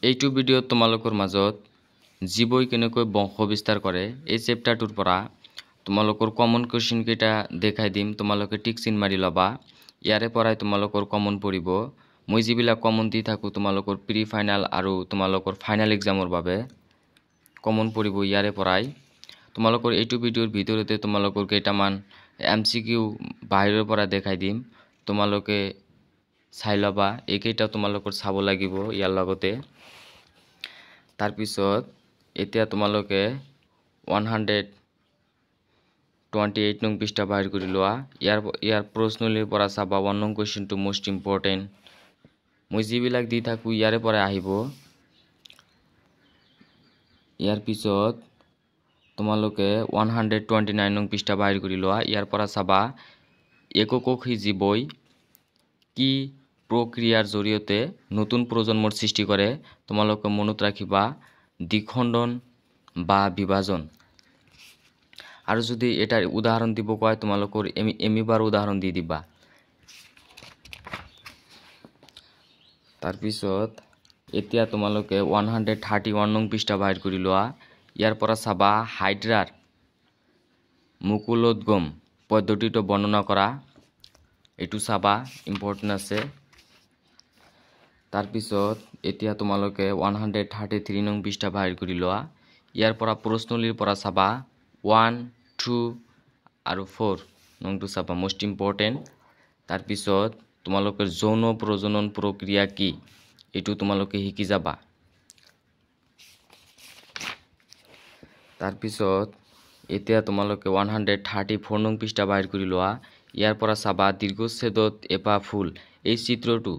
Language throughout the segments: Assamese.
এইটো ভিডিঅ'ত তোমালোকৰ মাজত জীৱই কেনেকৈ বংশ বিস্তাৰ কৰে এই চেপ্টাৰটোৰ পৰা তোমালোকৰ কমন কুৱেশ্যন কেইটা দেখাই দিম। তোমালোকে টিক চিন মাৰি ল'বা, ইয়াৰে পৰাই তোমালোকৰ কমন পৰিব। মই যিবিলাক কমন দি থাকোঁ তোমালোকৰ প্ৰি ফাইনেল আৰু তোমালোকৰ ফাইনেল এক্সামৰ বাবে কমন পৰিব ইয়াৰে পৰাই। তোমালোকৰ এইটো ভিডিঅ'ৰ ভিতৰতে তোমালোকৰ কেইটামান MCQ বাহিৰৰ পৰা দেখাই দিম, তোমালোকে চাই ল'বা। এইকেইটা তোমালোকৰ চাব লাগিব ইয়াৰ লগতে। তাৰপিছত এতিয়া তোমালোকে 128 নং পৃষ্ঠা বাহিৰ কৰি লোৱা। ইয়াৰ প্ৰশ্নলিৰ পৰা চাবা 1 নং কুৱেশ্যনটো মষ্ট ইম্পৰ্টেণ্ট। মই যিবিলাক দি থাকোঁ ইয়াৰে পৰাই আহিব। ইয়াৰ পিছত তোমালোকে 129 নং পৃষ্ঠা বাহিৰ কৰি লোৱা। ইয়াৰ পৰা চাবা এককোষী জীৱই কি প্ৰক্ৰিয়াৰ জৰিয়তে নতুন প্ৰজন্মৰ সৃষ্টি কৰে। তোমালোকে মনত ৰাখিবা দ্বিখণ্ডন বা বিভাজন। আৰু যদি এটাৰ উদাহৰণ দিব কয় তোমালোকৰ এমিবাৰ উদাহৰণ দি দিবা। তাৰপিছত এতিয়া তোমালোকে 131 নং পৃষ্ঠা বাহিৰ কৰি লোৱা। ইয়াৰ পৰা চাবা হাইড্ৰাৰ মুকুলোদ্গম পদ্ধতিটো বৰ্ণনা কৰা, এইটো চাবা, ইম্পৰ্টেণ্ট আছে। তাৰপিছত এতিয়া তোমালোকে 133 নং পৃষ্ঠা বাহিৰ কৰি লোৱা। ইয়াৰ পৰা প্ৰশ্নলিৰ পৰা চাবা 1, 2 আৰু 4 নংটো চাবা, মষ্ট ইম্পৰ্টেণ্ট। তাৰপিছত তোমালোকৰ যৌন প্ৰজনন প্ৰক্ৰিয়া কি এইটো তোমালোকে শিকি যাবা। তাৰপিছত এতিয়া তোমালোকে 134 নং পৃষ্ঠা বাহিৰ কৰি লোৱা। ইয়াৰ পৰা চাবা দীৰ্ঘচ্ছেদত এপাহ ফুল, এই চিত্ৰটো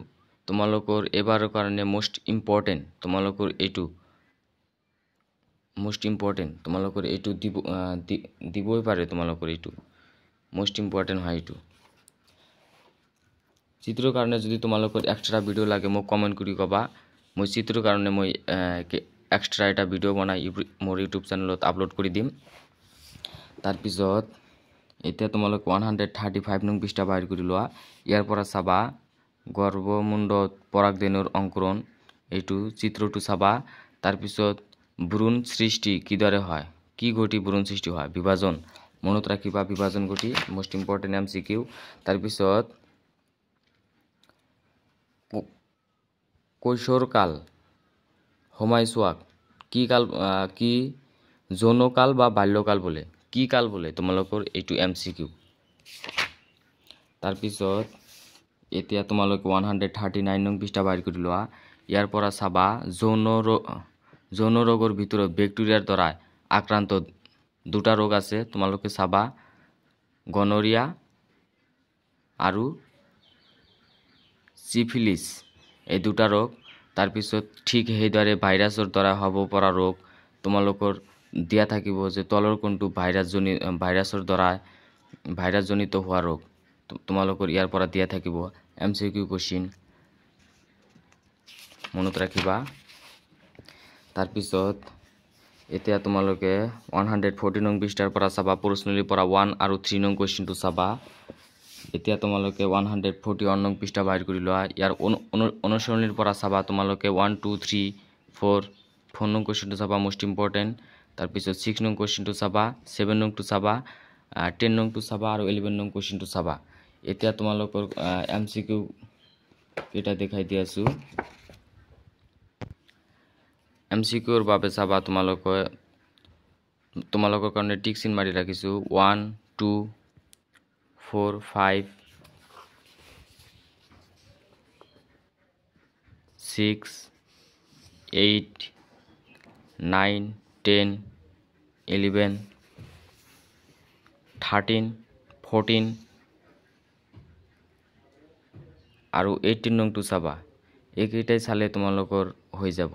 তোমালোকৰ এবাৰৰ কাৰণে মষ্ট ইম্পৰ্টেণ্ট। তোমালোকৰ এইটো মষ্ট ইম্পৰ্টেণ্ট, তোমালোকৰ এইটো দিব দিবই পাৰে, তোমালোকৰ এইটো মষ্ট ইম্পৰ্টেণ্ট হয়। এইটো চিত্ৰৰ কাৰণে যদি তোমালোকৰ এক্সট্ৰা ভিডিঅ' লাগে মোক কমেণ্ট কৰি ক'বা। মই চিত্ৰৰ কাৰণে মই এক্সট্ৰা এটা ভিডিঅ' বনাই মোৰ ইউটিউব চেনেলত আপলোড কৰি দিম। তাৰপিছত এতিয়া তোমালোক 135 নং পৃষ্ঠা বাহিৰ কৰি লোৱা। ইয়াৰ পৰা চাবা গৰ্ভমুণ্ডত পৰাগৰেণুৰ অংকুৰণ, এইটো চিত্ৰটো চাবা। তাৰপিছত ভ্ৰূণ সৃষ্টি কিদৰে হয়, কি ঘটি ভ্ৰূণ সৃষ্টি হয়, বিভাজন, মনত ৰাখিবা বিভাজন ঘটি, মষ্ট ইম্পৰ্টেণ্ট MCQ। তাৰপিছত কৈশোৰকাল সময়ছোৱাক কি কাল, কি যৌনকাল বা বাল্যকাল বোলে, কি কাল বোলে তোমালোকৰ এইটো MCQ। তাৰপিছত এতিয়া তোমালোকে 139 নং পৃষ্ঠা বাহিৰ কৰি লোৱা। ইয়াৰ পৰা চাবা যৌন ৰোগৰ ভিতৰত বেক্টেৰিয়াৰ দ্বাৰা আক্ৰান্ত দুটা ৰোগ আছে, তোমালোকে চাবা গনৰিয়া আৰু চিফিলিছ, এই দুটা ৰোগ। তাৰপিছত ঠিক সেইদৰে ভাইৰাছৰ দ্বাৰা হ'ব পৰা ৰোগ তোমালোকৰ দিয়া থাকিব যে তলৰ কোনটো ভাইৰাছৰ দ্বাৰা ভাইৰাছজনিত হোৱা ৰোগ তোমালোকৰ ইয়াৰ পৰা দিয়া থাকিব MCQ question, মনত ৰাখিবা। তাৰপিছত এতিয়া তোমালোকে 140 নং পৃষ্ঠাৰ পৰা চাবা প্ৰশ্নলিৰ পৰা 1 আৰু 3 নং কুৱেশ্যনটো চাবা। এতিয়া তোমালোকে 141 নং পৃষ্ঠা বাহিৰ কৰি লোৱা। ইয়াৰ অনুসৰণীৰ পৰা চাবা তোমালোকে 1, 2, 3, 4 4 নং কুৱেশ্যনটো চাবা, মষ্ট ইম্পৰ্টেণ্ট। তাৰপিছত 6 নং কুৱেশ্যনটো চাবা, 7 নংটো চাবা, 10 নংটো চাবা আৰু 11 নং কুৱেশ্যনটো চাবা। এতিয়া তোমালোকৰ MCQ কেইটা দেখাই দি আছোঁ। MCQৰ বাবে চাবা তোমালোকৰ কাৰণে টিক চিন মাৰি ৰাখিছোঁ 1, 2, 4, 5, 6, 8, 9, 10, 11, 13, 14 আৰু 18 নংটো চাবা। এইকেইটাই চালে তোমালোকৰ হৈ যাব।